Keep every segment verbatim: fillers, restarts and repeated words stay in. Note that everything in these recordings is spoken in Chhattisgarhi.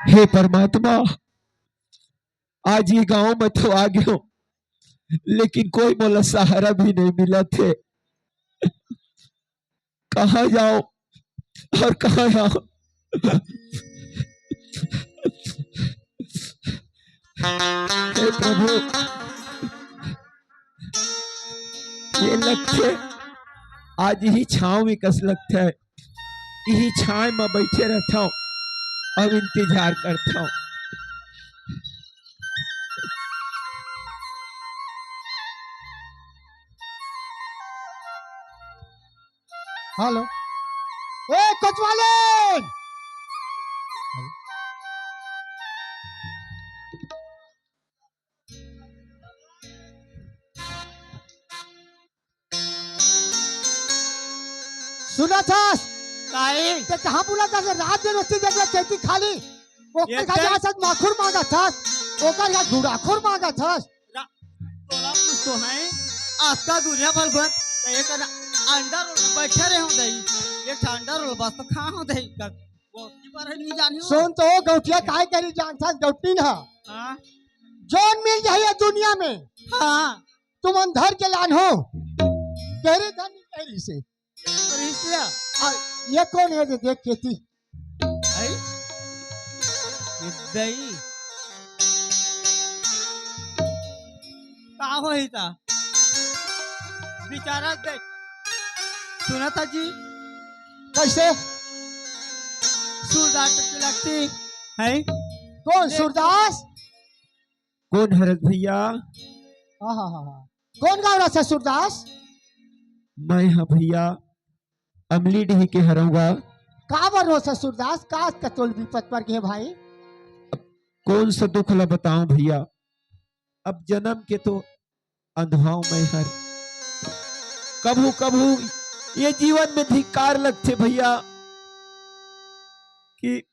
हे परमात्मा, आज ये गांव में तो आ गयो, लेकिन कोई मोला सहारा भी नहीं मिलत हे। कहाँ जाओ और कहाँ जाओ? हे प्रभु, ये लगथे आज ही छांव में कस लगथे, यही छांव में बैठे रहथव, अब इंतजार करथव। हेलो, ए कोतवाल, सुनत हस? काहे? ते कहाँ बुलात हस? रात दिन ओती जगह चैती खाली। ओकर ये का ते- जात हस माखुर मांगत हस, ओकर का घुड़ाखुर मांगत हस। रा-, तोला कुछ तो है, आस्था दुनिया भर भर, तो एक अंडा रोल बैठे रहे हो दई, एक ठा अंडा रोल बस तो खा हो दई, वो की बारे नहीं जानी हो। सुन तो, गौटिया काय करी जानत हस, गौटी ना। हाँ। जौन मिल जाही ये दुनिया में, हाँ। तुमन धर के लान हो, तेरे धन तेरी से। अरे इसलिए आ, ये कौन है जो देख के थी? आई? ये दई। का होही ता? बेचारा देख। सुना था जी? कैसे? सूरदास की लगती है। कौन देख। सूरदास? कौन हरस भैया? हाँ, हाँ, हाँ, हाँ। कौन गाँव रहा सूरदास? मैं हाँ भैया, अमली डीह के हरऊँगा। का बर हो सूरदास, का कतोल विपत पर गए भाई? अब कौन सा दुख ला बताऊं भैया, अब जन्म के तो अंधवाओं मैं हर। कभू कभू ये जीवन में धिक्कार लगथे भैया कि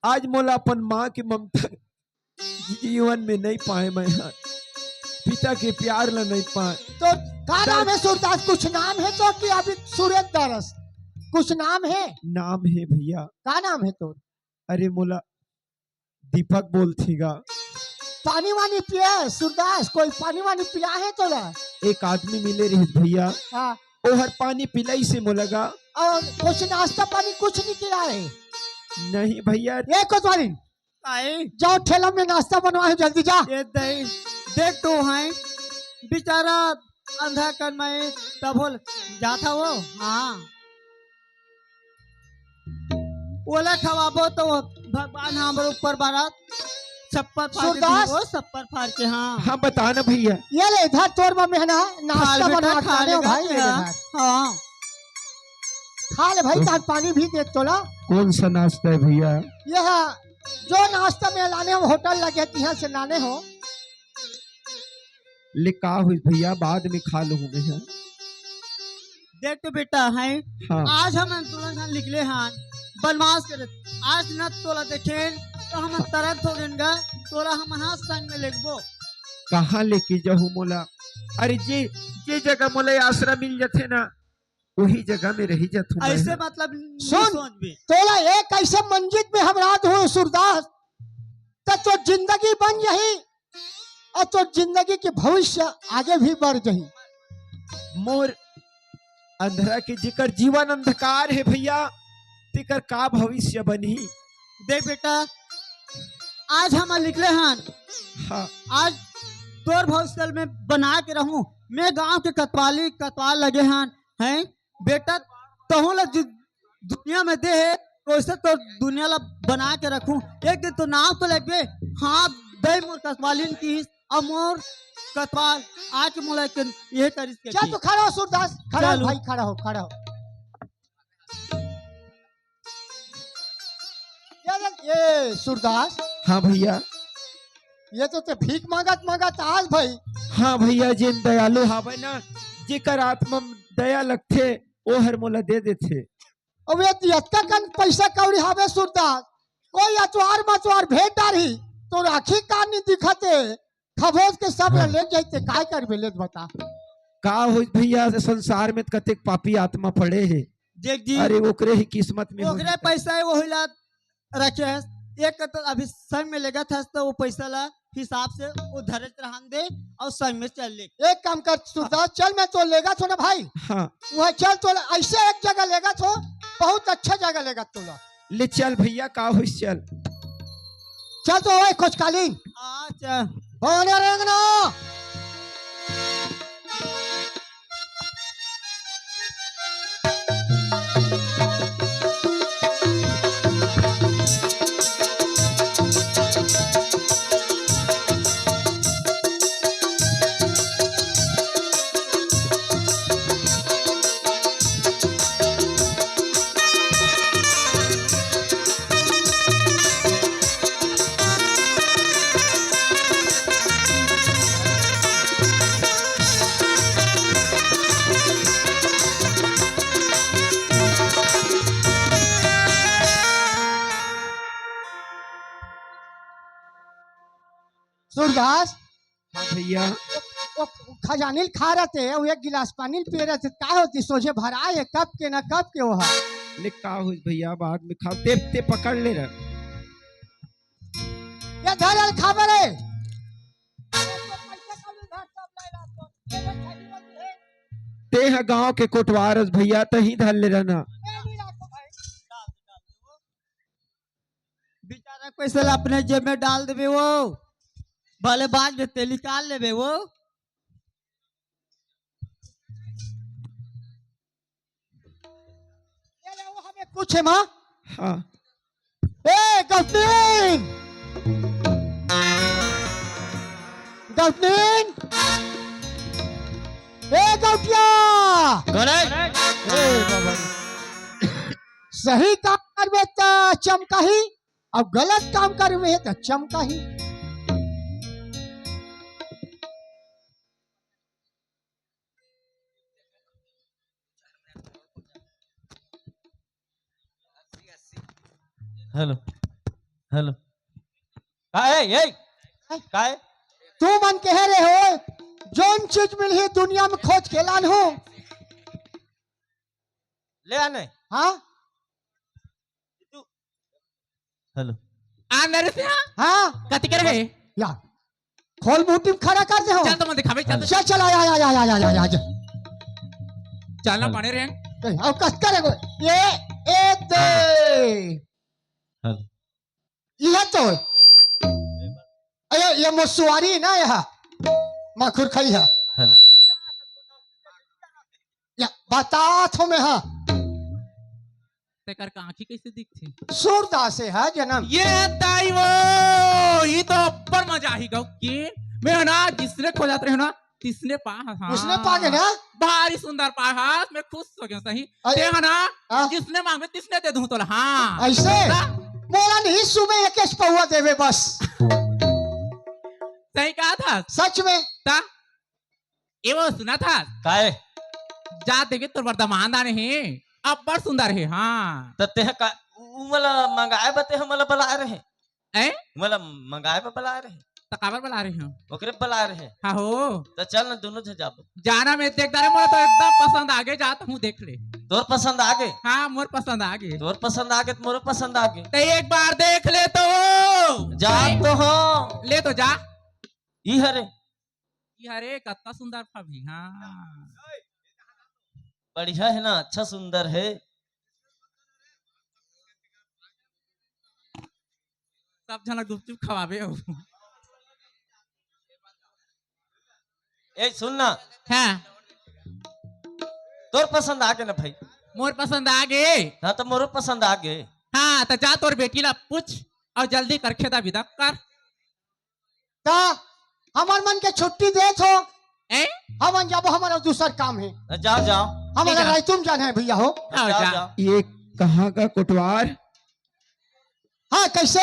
आज मोला अपन माँ के ममता जीवन में नहीं पाए मैं हर, पिता के प्यार ला नहीं पाए। तो का नाम है सूरदास? कुछ नाम है तो कि अभी सूरज दरस कुछ नाम है? नाम है भैया। का नाम है तोर? अरे मोला दीपक बोलथी गा। पानी वानी पिया सूरदास? कोई पानी वानी पिया है तोला? एक आदमी मिले रहिस भैया। हाँ। ओहर पानी पिलाई से मोला गा। और कुछ नाश्ता पानी कुछ नहीं किया है? नहीं भैया। ये कोतवाली, आए। जाओ ठेला में नाश्ता बनवाए जल्दी जा। ये दई, देख तो हैं, बेचारा अंधा कर मैं तभो जात हवो। हाँ। ओला खवाबो तो भगवान हमर ऊपर बारा छप्पर फाड़ के सूरदास। दीबो, छप्पर फाड़ के, हाँ। हाँ, बता ना भैया। ये ले, इधर तोर बर मेंहा नाश्ता खा ले बेटा, बनवा के खा लाने ले हो भाई, बेटा। मेरे घर। हाँ। खा ले भाई, तान पानी भी दे तोला। कौन सा नाश्ता है भैया? यह जो नाश्ता में लाने हो, होटल लगे, तिहां से लाने हो। ले का होइस भैया, बाद में खा लूंगा मैं, हाँ। देख तो बेटा, हैं? हाँ। आज हमन तुरंत हम निकले हन बनवास करे। आज न तोला देखेन तो हमन तरंत हो गेन गा, तोला हमन हाथ संग में लेगबो। कहाँ लेके जाहूँ मोला? अरे जे, जे जगह मोला आसरा मिल जाथे ना, वही जगह में रही जाथूं मैं। ऐसे मतलब नहीं सुन, सोच भी। तोला एक ऐसे मंजिल में हम रात हो सूरदास, त तो जिंदगी बन जाही और तो जिंदगी के भविष्य आगे भी बढ़ जाही। मोर अंधरा के जेकर जीवन अंधकार है भैया, तेकर का भविष्य बनही? देख बेटा, आज हम निकले हन। हाँ। आज तोर भविष्य में बना के रहूं। मैं गांव के कतवाली, कतवाल लगे हन, हैं? बेटा, तहूं ला जि-, दुनिया में दे हे, वैसे तो दुनिया ला बना के रखूं। एक दिन तो नाम तो लेबे, हाँ, दई मोर कतवालिन की, अब मोर कतवाल, आज मोला के ये करिस के चल, की। तू खड़ा हो सूरदास, खड़ा हो चलो। भाई, खड़ा हो, खड़ा हो। ये देख, ये सूरदास। हाँ भैया। ये तो ते भीख मांगत मांगत आज भाई। हाँ भैया, जेन दयालु हावय ना, जेकर आत्मा में दया लगथे, ओ हर मोला दे देथे। अब ये अतका कन पैसा कौड़ी हावे सूरदास, कोई अतवार मतवार भेंट डारही, तो राखी का नहीं दिखते, खबोज के सब ला हाँ। ले जाइते, काय करबे, ले बता। का होई भैया, संसार में कतेक पापी आत्मा पड़े हे। देख जी, अरे ओकरे ही किस्मत में ओकरे होही। पैसा है, वही ला रखे है। एक तो अभी संग में लेगत हस तो वो पैसा ला हिसाब से वो धरत रहन दे अउ संग में चल ले। एक काम कर सूरदास, चल मैं तो लेगत हों ना भाई। हाँ। वह चल तो ऐसे एक जगह लेगत हों, बहुत अच्छा जगह लेगत तोला। ले चल भैया, का होइस चल। चल तो ओए खोजकालीन। अच्छा। होने रेंगना। सूरदास, हाँ भैया। वो खजानिल खा रहते हैं, वो एक गिलास पानी पिए रहते, का होती सोझे भराए है, कब के ना कब के वो है। ले का होइस भैया, बाद में खाओ, ते, ते पकड़ ले रहा। ये धरल खा बरे। ते ह गांव के कोटवार हस भैया, तही धर ले रहना। बेचारा पैसा ला अपने जेब में डाल देबे वो, भले बाद में ते निकाल लेबे वो। ये ले, वो हमें कुछ है माँ। हाँ। ए गौतमीन, गौतमीन, ए गौटिया। कौन है? ए बाबा। सही काम करबे त चमकाही, अब गलत काम करबे त चमकाही। Hello, hello. का है, ए? का है? तू मन कहे रहे हो, जोन चीज मिलही दुनिया में खोज के लान हो। ले आने। हाँ? हेलो। आ नरेश यहाँ? हाँ। कति करे है? या। खोल मुट्ठी में खड़ा कर दे हो। चल तो मैं दिखावे, चल तो। चल, चल, आ, आ, आ। चल ना, हाँ। पाने रे। ए, अब कस करे को। ये, ए दे। हेलो। ये तो। अरे, ये मोसुआरी ना यहाँ। माखुर खाई है। हेलो। या, बता तो मैं हाँ। तेकर का आँखी कैसे दिखथे? सूरदास हे हा जनम। ये दाई वो, ये तो अब्बड़ मजा आही गौ के। मैं ना जिसने खोजत रहे ना, तिसने पा हा। उसने पा के ना? भारी सुंदर पा हा, मैं खुश हो गया सही। अरे, ते हा ना, हाँ। जिसने मांगे तिसने दे दूं तोला, हाँ। ऐसे? ता? मोला नहीं सुबह एक एक पौवा देवे बस। सही कहा था। सच में? ता? ए वो सुना था? काय? जा देखे तोर बर दमांद आने हे, अब्बड़ सुंदर हे, हाँ। त तेह का, उ मोला मंगाए बर तेह मोला बलाए रहे। हैं? मोला मंगाए बर बलाए रहे। त काबर बलाए रहे हो? ओकरे बलाए रहे। हाँ हो। त चल ना, दोनों झन जाबो। जाना मैं देख डारे, मोला तो एकदम पसंद आ गे, जा त हूँ देख ले। तोर पसंद आ गे? हाँ, मोर पसंद आ गे। तोर पसंद आ गे त मोरो पसंद आ गे। त एक बार देख ले तो। जा तो हो। ले तो जा। ई हरे। ई हरे, कतना सुंदर फबही, हाँ। बढ़िया हे ना, अच्छा सुंदर हे। सब झन ला गुपचुप खवाबे हो। ए, सुन ना। हाँ। तोर पसंद आ गे ना भाई? मोर पसंद आ गे। हाँ, त मोरो पसंद आ गे। हाँ, त जा तोर बेटी ला पूछ अउ जल्दी कर खेता विदा कर। त हमर मन के छुट्टी देत हो? हैं? हमन जाबो, हमर अउ दूसर काम हे। जाओ, जाओ। हमर ठीक हे। रायतुम जाना हे भैया हो। हाँ, जाओ, जा। जाओ। ये कहाँ का कोटवार? हाँ, कैसे?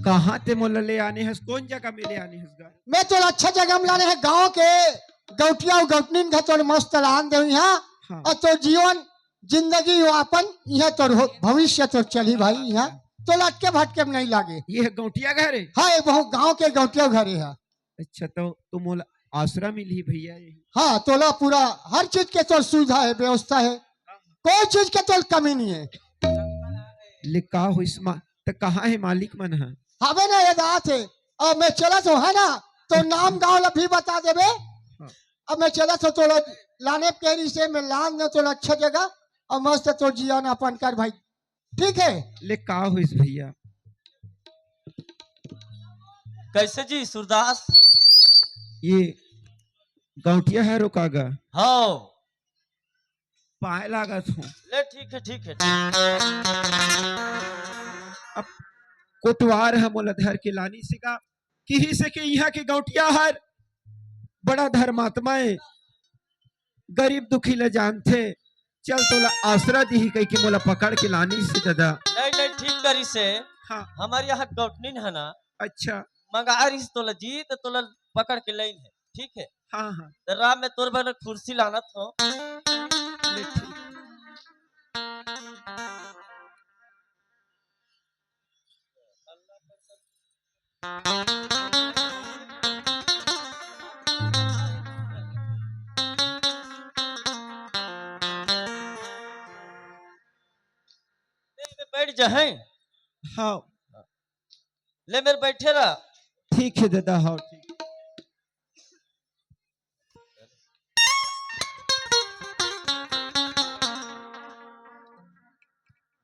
कहाँ ते मोला ले आने हस? कौन जगह में ले आने हस गा? मैं तो अच्छा जगह में लाने हे, गांव के गौटिया अउ गौटनीन घर तो मस्त लान देवी हाँ। हाँ। अउ तो जीवन जिंदगी यापन इहाँ तोर हो, भविष्य तोर चली भाई इहाँ। तो लटके भटके में नहीं लागे। ये गौटिया घर हे? हाँ, ये बहुत गांव के गौटिया घर हे। अच्छा, तो तू मोला आसरा मिलही भैया यही? हाँ, तोला पूरा हर चीज के तोर सुविधा हे, व्यवस्था हे, कोई चीज के तोर कमी नहीं हे। ले का होइस मा-, त कहाँ हे मालिक मन ह? हवे ना, ये रात हे। अब मैं चलत हूँ, है ना? तो नाम गाँव ला भी बता देबे। हाँ। अब मैं चलत हूँ, तोला लाने के रिसे में लान न तोला अच्छा जगह, और मस्त तोर जियन अपन कर भाई। ठीक है? ले का होइस भैया? कैसे जी सूरदास? ये गौंटिया है रोकागा। हाँ। पाए लागत हूँ। ले ठीक है, ठीक है, ठीक। अब कोटवार ह मोला धर के लानिस गा, किहिसे कि इहाँ के गौंटिया हर बड़ा धर्मात्मा हे, गरीब दुखी ल जानथे, चल तोला आसरा दिही कहिके मोला पकड़ के लानिस हे ददा। नहीं, नहीं, ठीक करिस हे। हाँ। हमर यहाँ गौंटनिन है ना। अच्छा। मंगा रिस तोला जी, त तोला पकड़ के लाइन हे, ठीक है? हाँ, हाँ। त राम, मैं तोर बर कुर्सी लानत हूँ। ले ठीक। बैठ जा, हैं? हाँ। ले मेर बैठे रह। ठीक है दादा, हाँ, ठीक।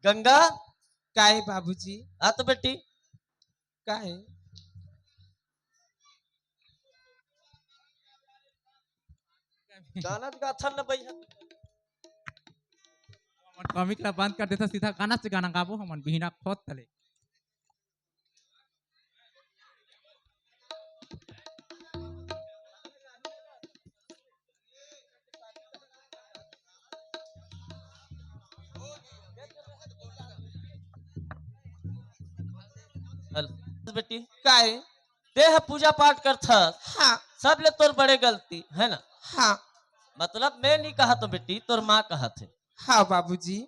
गंगा। काय बाबूजी? आ तो बेटी। काय? गाना गाथन न भैया। हमन कॉमिक ला बंद कर देथन, सीधा गाना से गाना गाबो हमन बिहना खोत तले। हेलो। बेटी। काय? तें ह पूजा पाठ करथस। हाँ। सब ले तोर बड़े गलती, है ना? हाँ। मतलब मैं नहीं कहा तो बेटी, तोर माँ कहा थे। हाँ बाबूजी।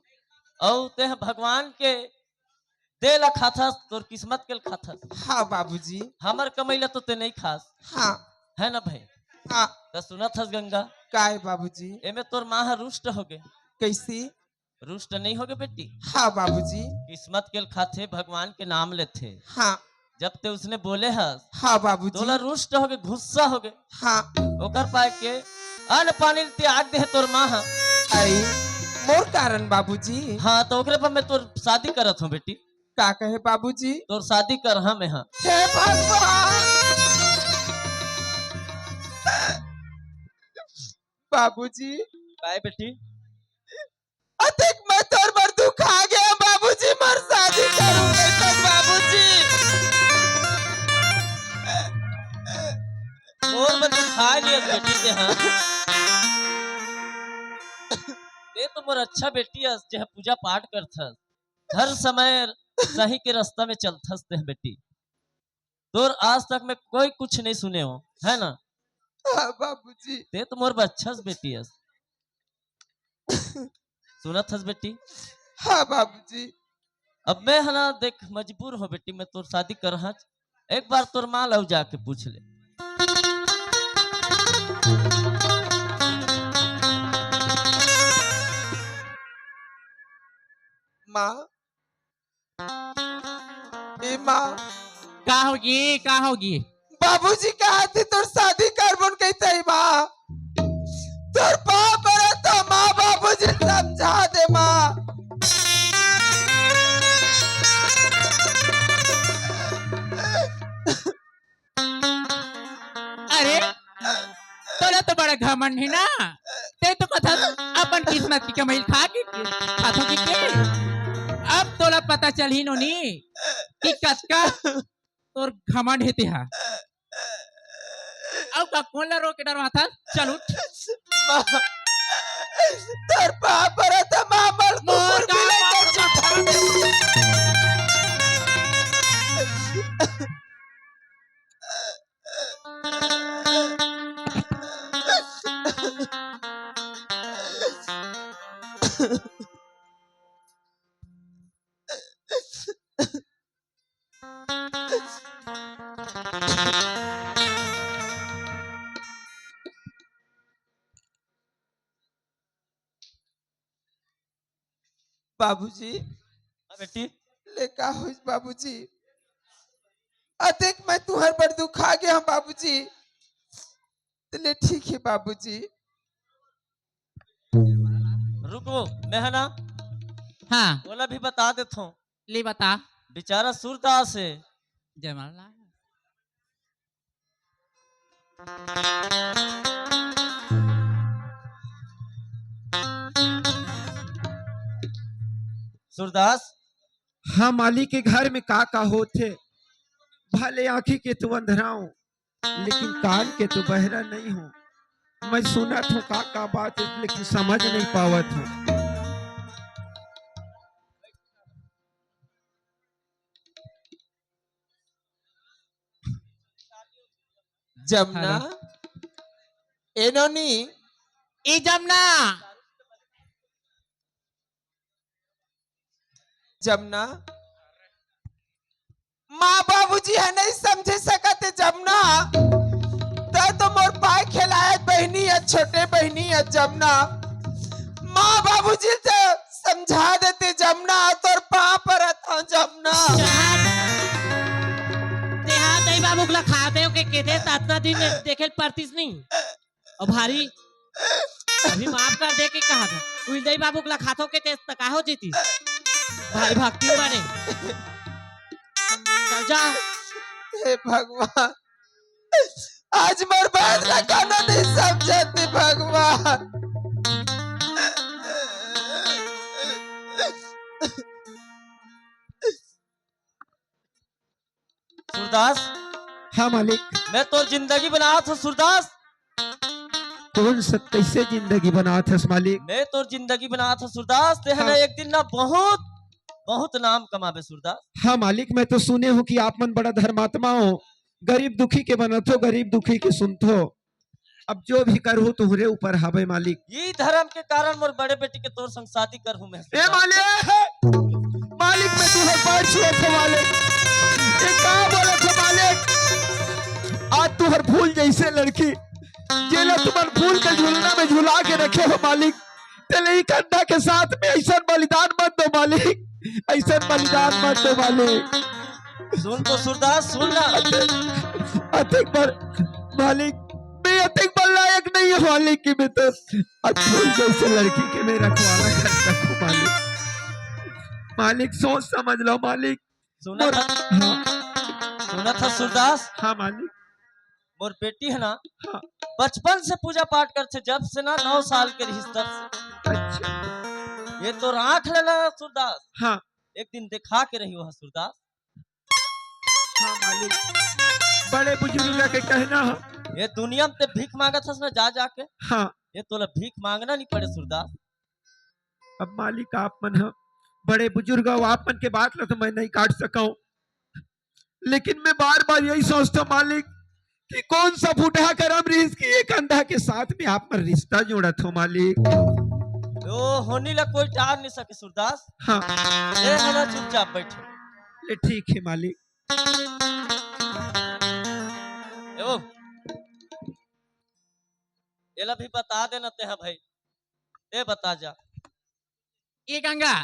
अउ तें ह भगवान के दे ला खाथस, तोर किस्मत के ल खाथस। हाँ बाबूजी। हमर कमई ला तो तें नहीं खास। हाँ। है ना भाई? हाँ। त सुनत हस गंगा? काय बाबूजी? एमे तोर माँ ह रुष्ट होगे। कैसे? रुष्ट नहीं होगे बेटी। हाँ बाबूजी। किस्मत के ल खाथे, भगवान के नाम लेथे। हाँ। जब तें उसने बोले हस, हाँ बाबूजी। तोला रुष्ट होगे, गुस्सा होगे। हाँ। ओकर पाए के अन्न पानी ल त्याग दे हे तोर माँ ह। आई, मोर कारण बाबूजी। हाँ, तो ओकरे पर मैं तोर शादी करत हूँ बेटी। का कहे बाबूजी? तोर शादी करहा मैं ह। हे भगवान! बाबूजी। काय बेटी? अतेक मैं तोर बर दुखा गेंव बाबूजी, मोर शादी करहूँ कइसे बाबूजी? मोर बर दुखा गेंव बेटी तें ह। तें तो मोर अच्छा बेटी अस, जेह पूजा पाठ करथस, हर समय सही के रास्ता में चलथस तेह बेटी। तोर आज तक मैं कोई कुछ नहीं सुने हो, है ना? हाँ बाबूजी। तें तो मोर बर अच्छा अस बेटी अस। सुनत हस बेटी? हाँ बाबूजी। अब मैं ह ना देख मजबूर हो बेटी, मैं तोर शादी करहूँ। एक बार तोर माँ ला जाके पूछ ले। माँ, ए माँ। का होगे, का होगे? बाबूजी कहा थे तोर शादी करबो कहिथे माँ। तोर पाँव परत हँव माँ, बाबूजी समझा दे माँ। अरे, तोला तो बड़ा घमंड हे ना, तें तो कथस अपन किस्मत के कमई खा के, खाथों कि के। अब तोला पता चलही नोनी कि कतका तोर घमंड हे तेहा। अउ का कोन ला रो के डरवाथस? चल उठ। माँ, तोर पाँव परत हँव माँ, मोर कुकुर बिलाई कर चुका। बाबूजी। हाँ बेटी। ले का होइस बाबूजी? अतेक मैं तुहर बर दुखा गे हंव बाबूजी। त ले ठीक हे बाबूजी। रुको, मैं ह ना हाँ। ओला भी बता देथों। ले बता। बेचारा सूरदास हे। जयमाला। सूरदास। हाँ मालिक, के घर में का का होथे, भले आँखी के तो अंधरा हों, लेकिन कान के तो बहरा नहीं हों। मैं सुनत हों का का बात हे, लेकिन समझ नहीं पावत हों। जमुना, हेलो। ए नोनी। ए जमुना। जमुना, माँ बाबूजी ह नहीं समझे सकत हे जमुना। तैं तो मोर पाय खेलायत बहिनी अस, छोटे बहिनी अस जमुना। माँ बाबूजी ल तो समझा देते जमुना, तोर पाँव परत हंव जमुना। तेहा दई बाबू ला खाते हो के केते अतना दिन देखे ल परतिस नहीं। अउ भारी, अभी माफ कर दे के कहा था। उइल दई बाबू ला खाथो के तेस त का हो जीती? भारी भक्ति बने। चल जा। हे भगवान, आज मोर बात ला कानो नहीं समझत हे भगवान। सूरदास। हाँ मालिक। मैं तोर जिंदगी बनात हंव सूरदास। कौन सा, कैसे जिंदगी बनात हस मालिक? मैं तोर जिंदगी बनात हंव सूरदास। तेह ना हाँ। एक दिन ना बहुत, बहुत नाम कमाबे सूरदास। हाँ मालिक, मैं तो सुने हंव कि आप मन बड़ा धर्मात्मा हो, गरीब दुखी के बनत हो, गरीब दुखी के सुनत हो। अब जो भी करहूँ तुहरे ऊपर हवे मालिक। ये धर्म के कारण मोर बड़े बेटी के तोर संग शादी करहूँ मैं। ए मालिक, मालिक मैं तुहर पैर छुअत हंव मालिक। ये का बोलत हो मालिक? आज तुहर फूल जैसे लड़की, जेला तुमन फूल के झुलना में झुला के रखे हो मालिक, तेला ई कंधा के साथ में ऐसन बलिदान मत दो मालिक, ऐसन बलिदान मत दो मालिक। सुन तो सूरदास, सुन ना। अतेक, अतेक बड़ मालिक, मैं अतेक बड़ लायक नहीं हंव मालिक कि मैं तो अतुल जैसे लड़की के मैं रखवाला कर सकूं मालिक। मालिक सोच समझ लो मालिक। सुनत मोर, हस? हाँ। सुनत हस सूरदास? हाँ मालिक। मोर बेटी हे ना, हाँ। बचपन से पूजा पाठ करथे, जब से ना नौ साल के रहिस तब से। अच्छा। ये तोर आँख ले ना सूरदास, हाँ। एक दिन देखा के रही वहाँ सूरदास। हाँ मालिक, बड़े बुजुर्ग के कहना हे। ये दुनिया में ते भीख मांगत हस ना जा जाके। हाँ। ये तोला भीख मांगना नहीं पड़े सूरदास। अब मालिक आप मन ह बड़े बुजुर्ग हो, आप मन के बात ला तो मैं नहीं काट सकंव, लेकिन मैं बार-बार यही सोचथंव मालिक कि कौन सा फुटहा करम रिहिस कि एक अंधा के साथ में आप मन रिश्ता जोड़त हो मालिक। ओ होनी ला कोई टार नहीं सके सूरदास। हाँ। ए हला चुपचाप बैठे। ले ठीक हे मालिक। ए वो, एला भी बता देना ते हा भाई। ए बता जा। ए गंगा,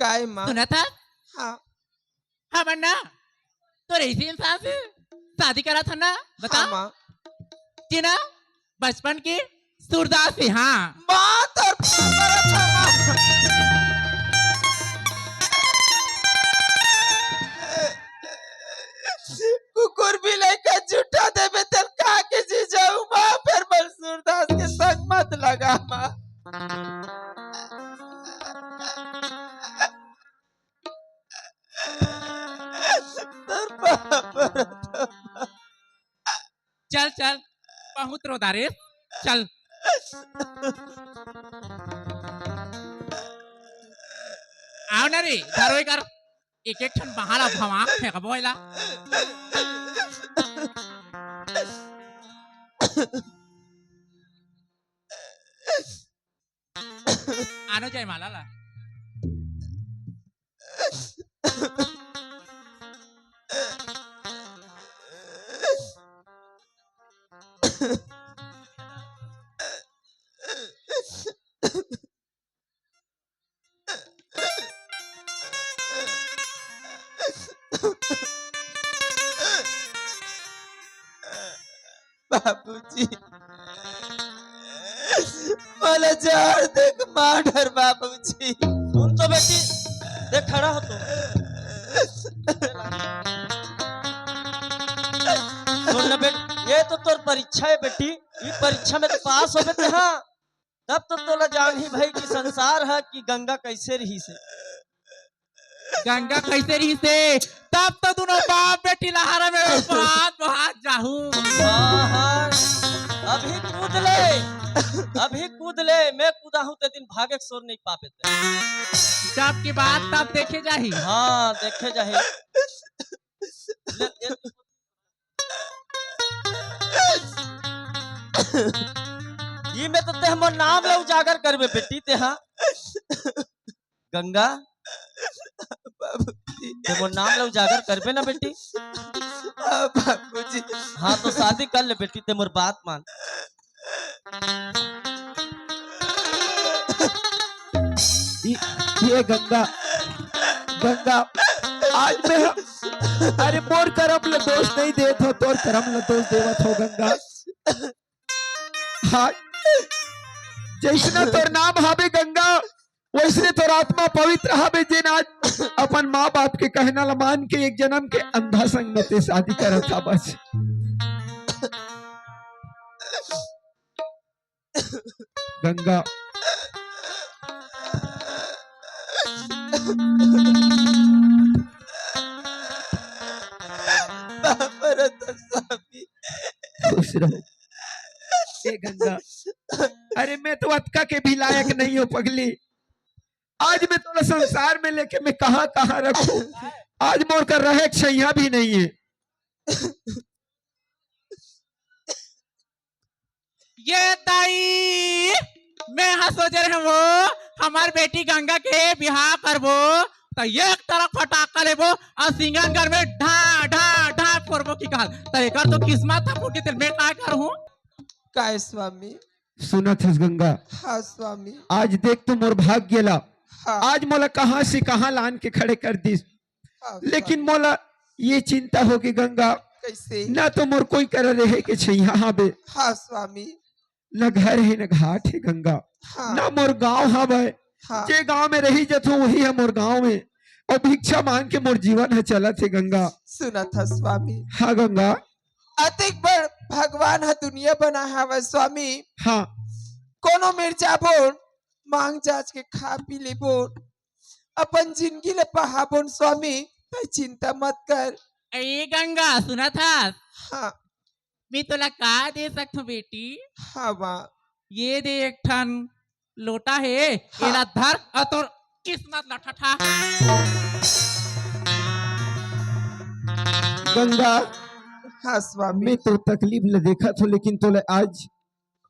काय माँ? सुनत हस? हाँ। हमन ना तोर ऐसे इंसान से शादी करत हन ना, बता। हाँ माँ। कि ना बचपन के सूरदास हे, हाँ। माँ तोर परत हंव माँ। कुकुर बिलाई का जूठा देबे तेला खा के जी जाहूं माँ, फेर मोला सूरदास के संग मत लगा माँ। तोर पाँव परत हंव। चल चल, बहुत रो डारेस, चल। आव ना रे, धरो एकर। एक एक ठन बहा ला भवा फेंकबो एला। आनो जयमाला ला। बाबूजी, मोला जहर दे के मार डर बाबूजी। सुन तो बेटी, देख खड़ा हो तो। सुन ना बेटी, ये तो तोर परीक्षा है बेटी, ये परीक्षा में तो पास होबे ते, हाँ, तब तो तोला जानही भाई कि संसार है कि गंगा कैसे रहिसे। गंगा कैसे रहिसे, तब तो दोनों बाप बेटी लहरा में बहात बहात जाहू। हाँ, हाँ। अभी कूद ले, अभी कूद ले, मैं कूदा हूँ ते दिन भागे के सोर नहीं पाबे ते। जब की बात तब देखे जाही। हाँ, देखे जाही। ले, ये ये में तो तेह मोर नाम ला उजागर करबे बेटी, तेहा। गंगा, बाबूजी। ते मोर नाम ला उजागर करबे ना बेटी? हाँ, बाबूजी। हाँ, तो शादी कर ले बेटी, ते मोर बात मान। ये, ये गंगा, गंगा, आज मैं, अरे मोर करम ल दोष नहीं देत हो, तोर करम ल दोष देवत हो गंगा। हाँ, जैसना तोर नाम हावे गंगा, वैसने तोर आत्मा पवित्र हावे, जेन आज अपन माँ बाप के कहना ल मान के एक जन्म के अंधा संग में ते शादी करत हा बस। गंगा। बाप रे तो स्वामी। खुश रहो। ए गंगा, अरे मैं तो अतका के भी लायक नहीं हूँ पगली। आज मैं तोला संसार में लेके मैं कहाँ कहाँ रखूँ। आज मोर का रहे के छैया भी नहीं है। ये दाई, मैं हा सोचे रहे वो, हमार बेटी गंगा के बिहाव करबो, त एक तरफ फटाका लेबो अउ सिंगन घर में ढा, ढा, ढा फोड़बो की कहल। त एकर तो किस्मत हा फूट गे, मैं का करहूँ? काय स्वामी? सुनत हस गंगा? हाँ स्वामी। आज देख तो मोर भाग्य ला। हाँ। आज मोला कहाँ से कहाँ लान के खड़े कर दिस। हाँ, लेकिन मोला ये चिंता हो कि गंगा, कैसे? ना तो मोर कोई करा रहे के छैया हावे। हाँ स्वामी। ना घर है, ना घाट है गंगा। हाँ। ना मोर गांव हावे। हाँ। जे गांव में रही जथो वही है मोर गांव में। अउ भिक्षा मांग के मोर जीवन है चलत है गंगा। सुनत हा स्वामी। हाँ गंगा। अतेक बड़ भगवान हा दुनिया बना हावे स्वामी। हाँ। कोनो मेर जाबो, मांग जांच के खा पी लेबो, अपन जिंदगी ल पहाबोन स्वामी, तै चिंता मत कर। ए गंगा, सुनत हस? हाँ। मैं तोला का दे सकथों बेटी? हाँ माँ। ये दे एक ठन लोटा हे, हाँ। एला धर अउ तोर किस्मत ल ठठा। गंगा, हाँ स्वामी। मैं तोर तकलीफ ल देखत हों, लेकिन तोला आज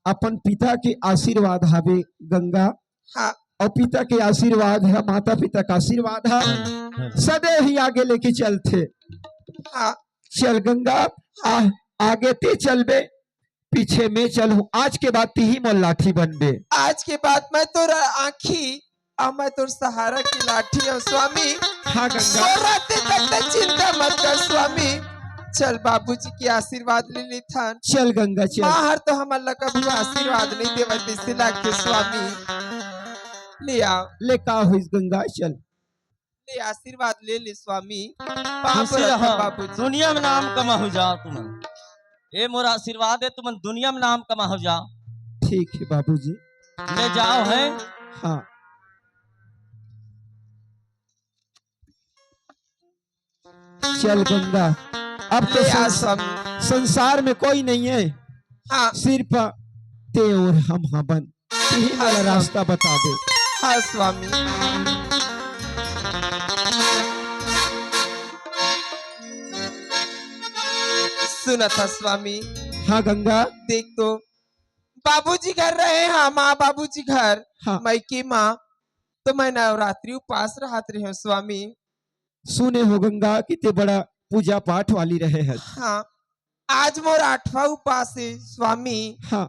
अपन पिता के आशीर्वाद हावे गंगा। हाँ। अउ पिता के आशीर्वाद हे, माता पिता का आशीर्वाद हे, सदैव ही आगे लेके चलथे। हाँ। चल गंगा, आ, आगे ते चलबे, पीछे मैं चलहूँ। आज के बाद तिही मोर लाठी बनबे। आज के बाद मैं तोर आँखी अउ मैं तोर सहारा के लाठी हूँ स्वामी। हाँ गंगा। तोर रहते तक ते चिंता मत कर स्वामी। चल बाबूजी के आशीर्वाद ले लेथन। चल गंगा चल। माँ हर तो हमन ला कभू आशीर्वाद नहीं देवत, इसे लाग के स्वामी। ले आ। ले का होइस गंगा, चल। ले आशीर्वाद ले ले स्वामी। पाँव खुशी परत रहो। हन बाबूजी। दुनिया में नाम कमाहू जा तुमन। ए मोर आशीर्वाद हे, तुमन दुनिया में नाम कमाहू जा। ठीक हे बाबूजी। ले जाव हैं। हाँ। चल गंगा, अब तो ले आ संस-, स्वामी। संसार में कोई नहीं है, हाँ। सिर्फ ते अउ हम हवन, तिही मोला हाँ, स्वामी। रास्ता बता दे। हाँ स्वामी। सुनत हा स्वामी। हाँ गंगा। देख तो, बाबूजी घर रहे, हाँ माँ बाबूजी घर, हाँ। मायके माँ, तो मैं नवरात्रि उपास रहत रहे हूँ स्वामी। सुने हो गंगा कि ते बड़ा पूजा पाठ वाली रहे हस। हाँ, आज मोर आठवां उपास हे स्वामी। हाँ।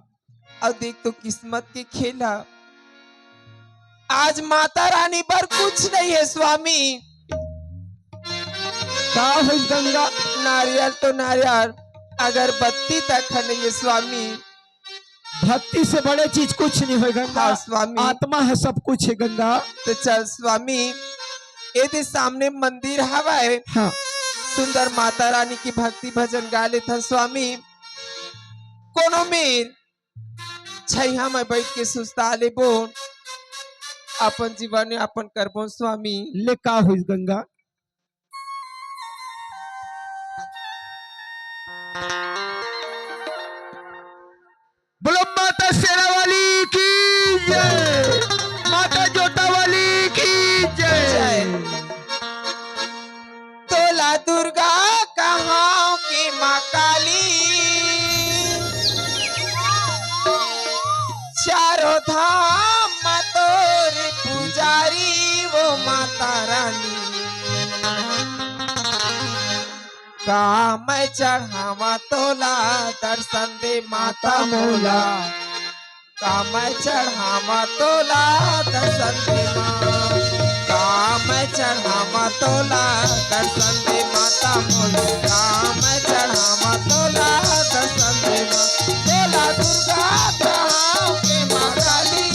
अउ देख तो किस्मत के खेला, आज माता रानी बर कुछ नहीं हे स्वामी। का होइस गंगा? नारियल तो नारियल, अगरबत्ती तक ह नहीं हे स्वामी। भक्ति से बड़े चीज कुछ नहीं होय गंगा। हाँ स्वामी। आत्मा ह सब कुछ हे गंगा। तो चल स्वामी, एदे सामने मंदिर हवय। हाँ। सुंदर माता रानी के भक्ति भजन गा लेथन स्वामी। कोनो मेर छइहां में बइठ के सुस्ता लेबो, अपन जीवन यापन करबो स्वामी। ले का होइस गंगा? बोलो माता शेरा वाली की जय, माता जोता वाली की जय। जय। तोला दुर्गा कहां के मां काली, चारों धाम म तोर पुजारी वो माता रानी। का मैं चढ़ावा तोला दर्शन दे माता मोला। का मैं चढ़ावा तोला दर्शन दे माँ। का मैं चढ़ावा तोला दर्शन दे माता मोला। का मैं चढ़ावा तोला दर्शन दे माँ। तोला दुर्गा कहां के माँ काली।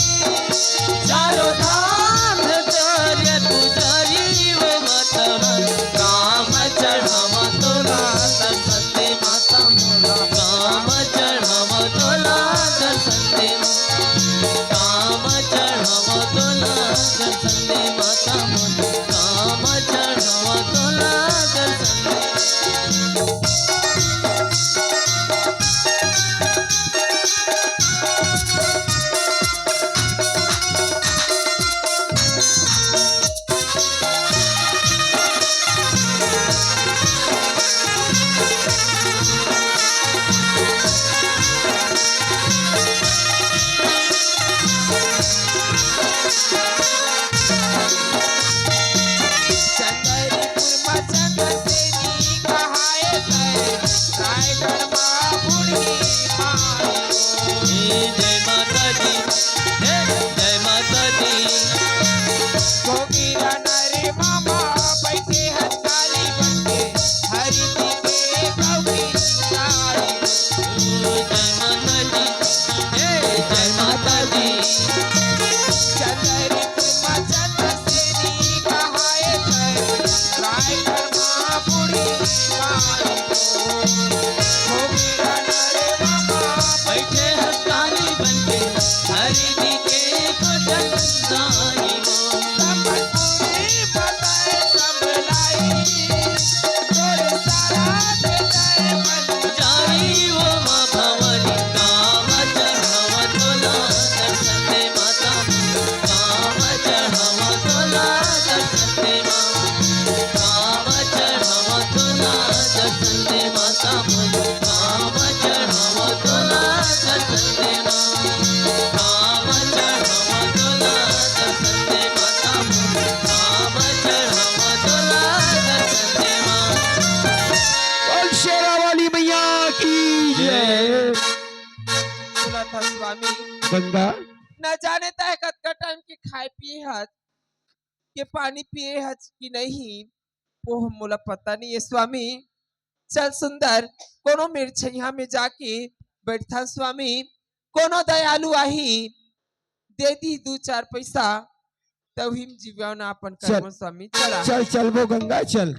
चारों धाम तोरे पुजारी वो माता रानी। का मैं चढ़ावा तोला दर्शन दे माता मोला। का मैं चढ़ावा तोला दर्शन दे माँ। का मैं चढ़ावा तोला दर्शन दे माता मोला। का मैं चढ़ावा तोला दर्शन दे। चंदरीपुर मा चंद्रसेनी कहाए गए, रायगढ़ मा बूढ़ी माई। हे जय माता दी, हे जय माता दी। गोगिरा नरे मामा बैठे हथकाली बनके, हरि जी के गौरी सारी। जय माता दी, हे जय माता दी। चंदरीपुर मा चंद्रसेनी कहाए गए, रायगढ़ मा बूढ़ी माई। गोगिरा नरे मामा बैठे हथकाली बनके, हरि जी के भजन गाई। संबलपुरी बताए संभलाई, तोरे सारा के जय बन जाई वो माँ भवानी। का मैं चढ़ावा तोला दर्शन दे माता मोला। का मैं चढ़ावा तोला दर्शन दे माँ। का मैं चढ़ावा तोला दर्शन दे माता मोला। का मैं चढ़ावा तोला दर्शन दे माँ। का मैं चढ़ावा तोला दर्शन दे माता मोला। का मैं चढ़ावा तोला दर्शन दे माँ। बोल शेरा वाली मैया की जय। सुनत हस स्वामी। गंगा। न जाने तय कतका टाइम के खाए पिए हस, के पानी पिए हस कि नहीं, वो मोला पता नहीं हे स्वामी। चल सुंदर, कोनो मेर छइहां में जाके बैठथन स्वामी, कोनो दयालु आही, दे दी दू चार पैसा, तब हिम जीवन अपन चल। करबो स्वामी। चला। चल, चलबो गंगा, चल।